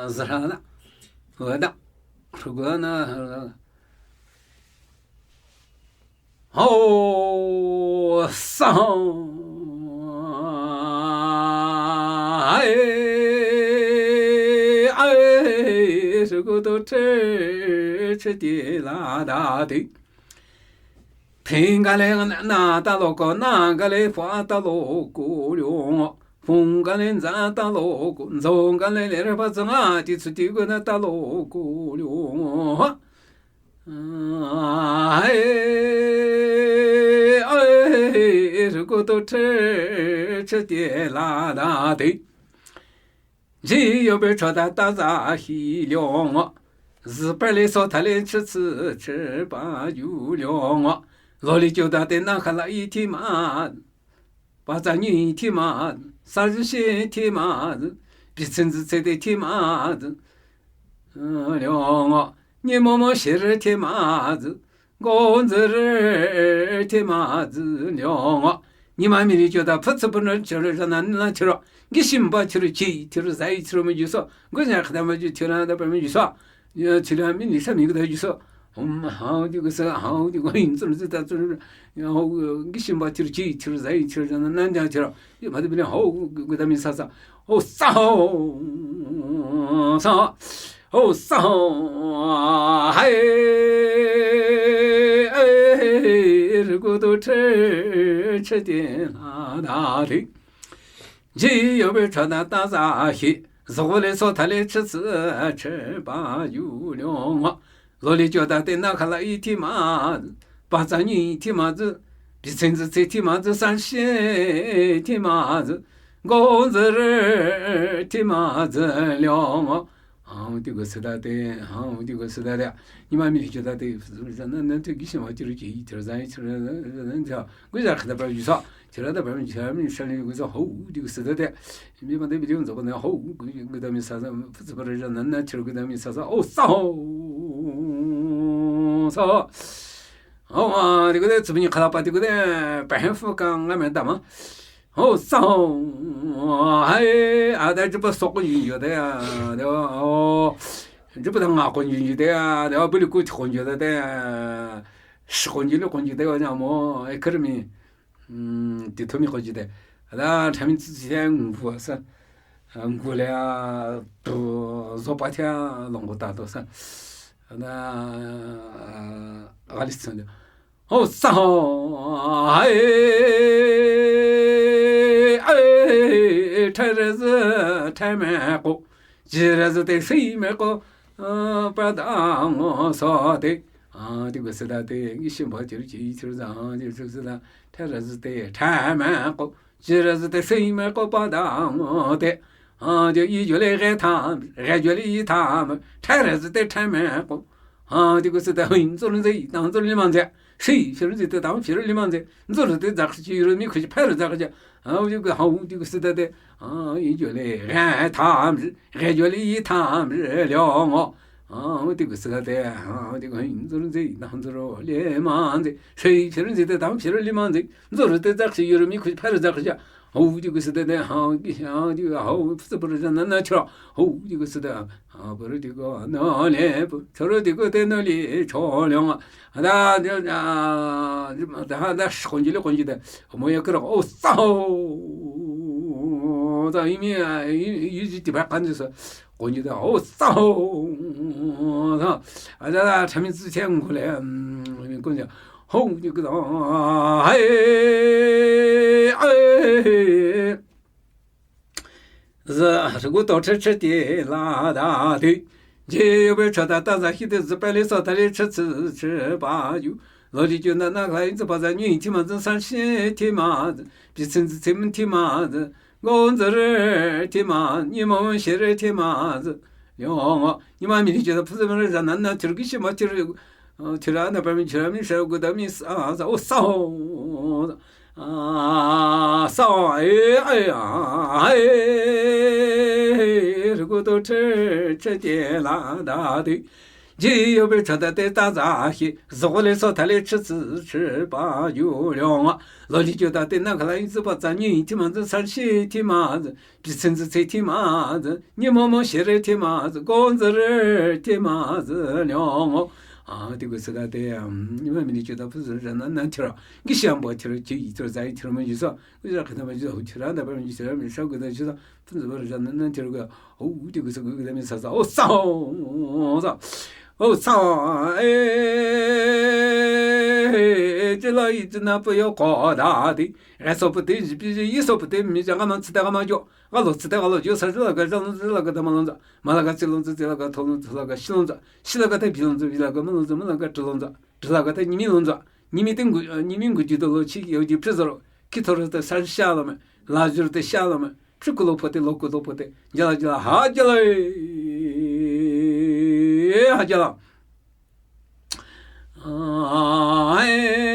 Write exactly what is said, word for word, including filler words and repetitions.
zürha na. Wada. Rügü na. Hao sa hao. Ai, ai, rügü to che, che ti la da ti. Phing ga le na ta lo ko, na ga le fa ta lo ko, liong. Phung ga le nza ta lo ko, nzo ga le le re ba zang a ti tsu ti gu na ta lo ko, liong. Ai, ai, rügü to che, che ti la da ti. Ji yo be chota ta za hi liong. Zi pe le so ta le chi tsi chi pa yu liong. Lo li jo da te na kha la i ti ma. Ba za ni ti ma. Sa zi shi ti ma. Bi tsin zi tse de ti ma. Liong. Ni mo mo shi ri ti ma. Zi. Ngon zi ri ti ma zi liong. Ni ma mi li jo da phu tsi phu na chi ri za na na chi ri. Ngi shim ba chi ri chi, chi ri za i chi ri mi ju so. Ngi nya kha da ma ju chi ri da pa mi ju so. Chi ri mi ni sa mi gu da ju so. Hum, hao, di gu sa, hao, di gu hin, zun zi da zun. Hao, ngi shim ba chi ri chi, chi ri za i chi ri za na na nya chi ri. Di ma di bi ni hao, gu da mi sa sa. Hao sa hao. Sa. Hao sa hao, hai, ai, rügü to che, che ti la da ti. Ji yo be chota ta za hi, zo le so ta le chi tsi chi pa yu liong. Lo li jo da te na kha la i ti ma, ba za ni ti ma zi, bi tsin zi tse ti ma zi, san shi ti ma zi, ngon zi ri ti ma zi liong. Hao ti gu si da te, hao ti gu si da te. Ni ma mi jo da te, na na te gi shi ma ti ri ji, ti ri za, ti ri za, gu za kha da pa ju sa, ti ri da pa mi, ti ri mi sa ni gu za, hao ti gu si da te. Mi ma te bi liong za ba na, hao, gu da mi sa sa, fu zi pa ri za, na na ti ri gu da mi sa sa, o sa hao, sa hao. Hao, a, ti gu de, tsi bi ni kha da pa ti gu de, pa hen fu ka nga me da ma. Hao sa hao. Hai, a da ji pa so ko yin yo de, a, de, o. Ji pa da nga ko yin yo de, a, de, o, bi li ku ti ko yin de, de. Shi ko yin li ko yin de, o, nya mo, e, kri mi. Mm, ti to mi ko ji de. A da, cha mi tsi tsi ngu sa. Ngu le, a, tu, zo pa cha, long ko ta to sa. A da, a, ga li tsi de. Hao sa hao, hai, ai, thai re zi, thai me ko, ji re zi te, shi me ko, a, pa da ngo so te, a, ti gu si da te, ngi shim ba ji ri ji, ji ri za, ji ri zi da, thai re zi te, thai me ko, ji re zi te, shi me ko, pa da ngo te, a, ji i jo le ge ta, ge jo le i ta, thai re zi te, thai me ko, a, ti gu si da, hin zo le zi, dang zo le man zi. Shi, shi ri zi te dang shi ri li mang zi. Nzu ri te zak shi yu ri mi khu shi pa ri zak shi. Hao yu gu hao yu gu si da te. A, i yu le, g'a tham zi. G'a yu le i tham zi liang o. A, ti gu si da te. A, ti gu nzu ri zi, dang nzu ri li mang zi. Shi, shi ri zi te dang shi ri li mang zi. Nzu ri te zak shi yu ri mi khu shi pa ri zak shi. Hao yu gu si da te. Hao yu, hao yu, hao yu, fu zi pu ri zan na na chi ra. Hao yu gu si da. A, pu ri ti gu, no le, pu, cho ri ti gu te no li, cho liang a. A da, da, da, da, da, shi, kon ji le, kon ji de. Mo ya kra, o, sa, o, da, i mi, a, i, i, i, ti ba kan ji sa. Kon ji de, o, sa, o, da. A da, da, cha mi zi qian gu le, mm, kon ji. Ho, ji gu da, hai, ai. Zi, ri gu to chi chi ti la da ti. Ji yo be cha da ta za hi de zi pe li so ta li chi ci chi pa yu. Lo li ju na na la yin zi pa za ni ti ma zi san shi ti ma zi. Bi cin zi cin ti ma zi. Gon zi ri ti ma, ni mo shi ri ti ma zi. Yo, ni ma mi ni ju da pu zi ma ri za na na ti ri gi shi ma ti ri. Tira na pa mi tira mi sha gu da mi sa, sa, o, sa, o. A, sa, e, e, a, e, ri gu to chi chi ti la da ti. ꓙꓲ་ꓣꓳ་ꓐꓰ ꓞꓳ ꓔ ꓔ ꓤ ꓮ ꓧꓰ ꓤ ꓪ ꓡꓰ ꓞꓳ ꓕ ꓡꓰ ꓛꓲ ꓞꓲ ꓛꓲ ꓑ ꓙꓳ ꓡꓰ ꓥ꓿ ꓡꓳ ꓡꓰ ꓚꓬꓴ ꓔ ꓔ ꓠꓹ ꓘꓹ ꓡ ꓬꓲ ꓜꓲ ꓑ ꓞ ꓠꓬꓲ ꓕꓲ ꓟ ꓜꓲ ꓞꓳ ꓫꓵ ꓕꓲ ꓟ ꓜꓲ ꓐꓲ ꓞꓲ ꓜꓲ ꓞꓰ ꓕꓲ ꓟ ꓜꓲ ꓠꓬꓲ ꓟꓳ ꓟꓳ ꓫꓬ ꓡꓰ ꓕꓲ ꓟ ꓜꓲ ꓗꓳ ꓜꓲ ꓡꓰ ꓕꓲ ꓟ ꓜꓲ ꓡꓰ ꓥ꓿ ꓮ ꓕꓲ ꓖꓴ ꓞꓲ ꓔ ꓔ ꓠꓬꓲ ꓟ ꓟꓲ ꓠꓲ ꓚꓬꓴ ꓔ ꓒꓴ ꓜꓲ ꓣ ꓠꓹ ꓠꓹ ꓕꓲ ꓣ ꓖꓲ ꓫꓬ ꓐꓳ ꓕꓲ ꓣ ꓚꓬꓴ ꓬꓲ ꓕꓲ ꓣ ꓤ ꓬꓲ ꓕꓲ ꓣ ꓟ ꓙꓲ ꓢ ꓖꓲ ꓤ ꓘꓹ ꓠꓹ ꓟ ꓙꓲ ꓢ ꓕꓲ ꓣ ꓠꓹ ꓐꓯ ꓟ ꓙꓲ ꓢ ꓟꓲ ꓫꓬ ꓖꓴ ꓔ ꓙꓲ ꓢ ꓒꓴ ꓜꓲ ꓣ ꓠꓹ ꓠꓹ ꓕꓲ ꓣ ꓖꓶ ꓮꓳ ꓪꓴꓸ ꓔꓬ ꓖꓶ ꓢꓲ ꓖꓶ ꓖꓶ ꓔꓯ ꓟꓲ ꓢ ꓢ ꓳ ꓢ ꓳ ꓢ ꓳ ꓢ ꓮ ꓚꓲ ꓡ ꓬꓲ ꓚꓲ ꓠꓹ ꓑꓴ ꓬꓳ ꓗꓪ ꓓꓻ ꓓꓰ ꓮ ꓢꓳ ꓑꓴ ꓔꓲ ꓬꓲ ꓢꓳ ꓑꓴ ꓔꓲ ꓟꓲ ꓙ ꓥ ꓟ ꓞꓲ ꓔꓯ ꓥ ꓟ ꓙꓳ ꓥ ꓡꓳ ꓞꓲ ꓔꓯ ꓥ ꓡꓳ ꓙꓳ ꓢ ꓙꓲ ꓡ ꓗ ꓙ ꓡꓳ ꓙꓲ ꓡ ꓗ ꓓꓻ ꓟ ꓡꓳ ꓙ ꓟ ꓡ ꓗ ꓝꓲ ꓡꓳ ꓙ ꓝꓲ ꓡ ꓗ ꓕꓳ ꓡꓳ ꓙ ꓡ ꓗ ꓫꓵ ꓡꓳ ꓙ ꓫꓵ ꓡ ꓗ ꓔꓯ ꓐꓲ ꓡꓳ ꓙ ꓐꓲ ꓡ ꓗ ꓟ ꓡꓳ ꓙ ꓟ ꓡ ꓗ ꓔꓯ ꓠꓬꓲ ꓟꓲ ꓡꓳ ꓙ ꓠꓬꓲ ꓟꓲ ꓔꓯ ꓖꓴ ꓠꓬꓲ ꓟꓲ ꓖꓴ ꓙꓲ ꓓꓳ ꓡꓳ ꓛꓲ ꓬꓳ ꓙꓲ ꓒꓵ ꓣꓳ ꓡꓳ ꓘꓰ ꓕꓳ ꓣꓳ ꓔꓯ ꓫꓸ ꓫꓸ ꓡꓳ ꓟ ꓡ ꓙꓲ ꓣꓳ ꓔꓯ ꓫꓸ ꓡꓳ ꓟ ꓒꓵ ꓗꓳ ꓡꓳ ꓒꓳ ꓔꓯ ꓡꓳ ꓗꓳ ꓡꓳ ꓒꓳ ꓔꓯ ꓙ ꓡ ꓙ ꓡ ꓦ ꓙ ꓡ ꓦ ꓙ ꓡ ꓮ ꓬꓲ ꓫꓵ ꓐꓳ ꓚꓬꓴ ꓕꓯ ꓣꓳ ꓔꓯ ꓕꓯ ꓟꓯ ꓗꓪ ꓙꓲ ꓣꓳ ꓢꓰ ꓟꓯ ꓗꓪ ꓐꓳ ꓙꓳ ꓢꓴ ꓬꓲ ꓙꓳ ꓡꓰ ꓕꓽ ꓟꓵ ꓥ ꓙꓳ ꓡꓰ ꓕꓽ ꓟꓵ ꓡꓰ ꓥꓳ ꓪꓴꓸ ꓔꓬ ꓖꓶ ꓢꓲ ꓔꓯ ꓕꓲ ꓪꓴꓸ ꓔꓯ ꓢ ꓘꓹ ꓡꓰ ꓥ ꓗꓪ ꓕꓯ ꓟꓲ ꓝꓲ ꓕꓯ ꓥꓳ ꓡꓰ ꓟꓳ ꓟꓲ ꓗꓪ ꓙꓲ ꓔꓯ ꓟꓳ ꓟꓲ ꓗꓴꓽ ꓗ ꓔꓯ ꓢꓲ ꓡ ꓢꓰ ꓔꓴ ꓕꓯ ꓡꓳ ꓟ ꓔ ꓪꓴꓸ ꓔꓬ ꓖꓶ ꓢꓲ ꓔꓯ ꓕꓲ ꓫꓵ ꓐꓽ ꓕꓲ ꓣꓳ ꓚꓰ ꓕꓲ ꓣꓳ ꓤ ꓕꓲ ꓣꓳ ꓤ ꓠꓹ ꓠꓹ ꓕꓲ ꓣꓳ ꓟꓲ ꓑ ꓔꓲ ꓐꓲ ꓡꓲ ꓦꓴ ꓜꓳ ꓑ ꓔꓯ ꓜꓲ ꓡꓰ ꓐ ꓬꓰ ꓒ ꓠꓽ ꓜꓳ ꓒ ꓪꓴꓸ ꓬꓲ ꓟ ꓗ ꓣꓳ ꓬꓲ ꓢꓲ ꓗ ꓬꓲ ꓘꓴ ꓗꓷ ꓕꓲ ꓡꓰ ꓜꓳ ꓪꓴꓸ ꓔꓬ ꓖꓶ ꓢꓲ ꓫꓵ ꓐꓽ ꓕꓲ ꓣꓳ ꓚꓰ ꓕꓲ ꓣꓳ ꓤ ꓪꓴꓸ ꓔꓬ ꓖꓶ ꓢꓲ ꓔꓯ ꓔꓯ ꓥꓳ ꓠꓹ ꓦ ꓠꓲ ꓗꓪ ꓦ ꓟ ꓜꓳ ꓮ ꓕꓯ ꓟꓬ ꓕꓯ ꓟꓬ ꓝꓲ ꓜꓳ ꓐꓳ ꓔ ꓟꓬ ꓮ ꓕꓯ ꓟꓳ ꓮ ꓟꓲ ꓗꓴꓽ ꓗ ꓔꓯ ꓳ ꓢ ꓢ ꓪ ꓔꓯ ꓮ ꓦꓲ ꓣꓳ ꓦꓲ ꓣꓳ ꓟꓳ ꓫꓵ ꓔꓯ ꓟꓳ ꓡ ꓢꓰ ꓟꓳ ꓮ ꓪꓴꓸ ꓟꓲ ꓚꓬꓴ ꓟꓲ ꓡꓳ ꓔꓯ ꓦꓲ ꓣꓳ ꓦꓲ ꓣꓳ ꓫꓵ ꓡ ꓟꓳ ꓘꓳ ꓐꓳ ꓔꓬ ꓮ ꓣꓴ ꓞꓲ ꓡ ꓟꓳ ꓔꓬ ꓖꓴ ꓔꓲ ꓛꓲ ꓒꓲ ꓟꓲ ꓞꓲ ꓔꓯ ꓡ ꓢꓰ ꓮ ꓔꓯ ꓙꓲ ꓒ ꓒ ꓛꓲ ꓣꓳ ꓔꓯ ꓮ ꓤ ꓡꓯ ꓓꓲ ꓐ ꓡ ꓟ ꓒꓬꓹ ꓗ ꓬꓲ ꓫꓵ ꓗ ꓗꓷ ꓕꓲ ꓗ ꓳ ꓟꓲ ꓔꓲ ꓕꓴ ꓟꓲ ꓞꓳ ꓤ ꓟꓲ ꓦꓳ ꓔꓯ ꓬꓲ ꓫꓵ ꓗ ꓮ ꓤ ꓡꓯ ꓓꓲ ꓐ ꓡ ꓟ ꓒꓬꓹ ꓗ ꓬꓲ ꓫꓵ ꓗ ꓔꓲ ꓔꓲ ꓕꓴ ꓟꓲ ꓞꓳ ꓔ ꓡ ꓢꓰ ꓳ ꓟꓳ ꓫꓵ ꓗ ꓔ ꓟꓳ ꓡꓳ ꓡꓰ ꓡꓳ ꓗ ꓫꓵ ꓪꓴꓸ ꓡ ꓦꓲ ꓟꓲ ꓡꓳ ꓗ ꓡ ꓳ ꓟꓳ ꓣꓳ ꓑ ꓕꓯ ꓘꓰ ꓘꓰ ꓡꓳ ꓗꓳ ꓔ ꓮ ꓢ ꓘꓹ ꓒꓯꓹ ꓔꓯ ꓘꓹ ꓡ ꓡꓳ ꓗꓳ ꓔ ꓮ ꓔꓯ ꓔ ꓟ ꓔꓯ ꓟ ꓮ ꓛ ꓮ ꓔꓯ ꓔ ꓟ ꓔ ꓟ ꓔꓯ ꓮ ꓪ ꓚ ꓔꓯ ꓟ ꓟ ꓮ ꓢꓳ ꓡ ꓦ ꓚꓲ ꓕꓲ ꓗ ꓡ ꓓ ꓥ ꓛ ꓮ ꓮ ꓡꓲ ꓞꓲ ꓑꓵ ꓞꓳ ꓢꓴ ꓑꓬ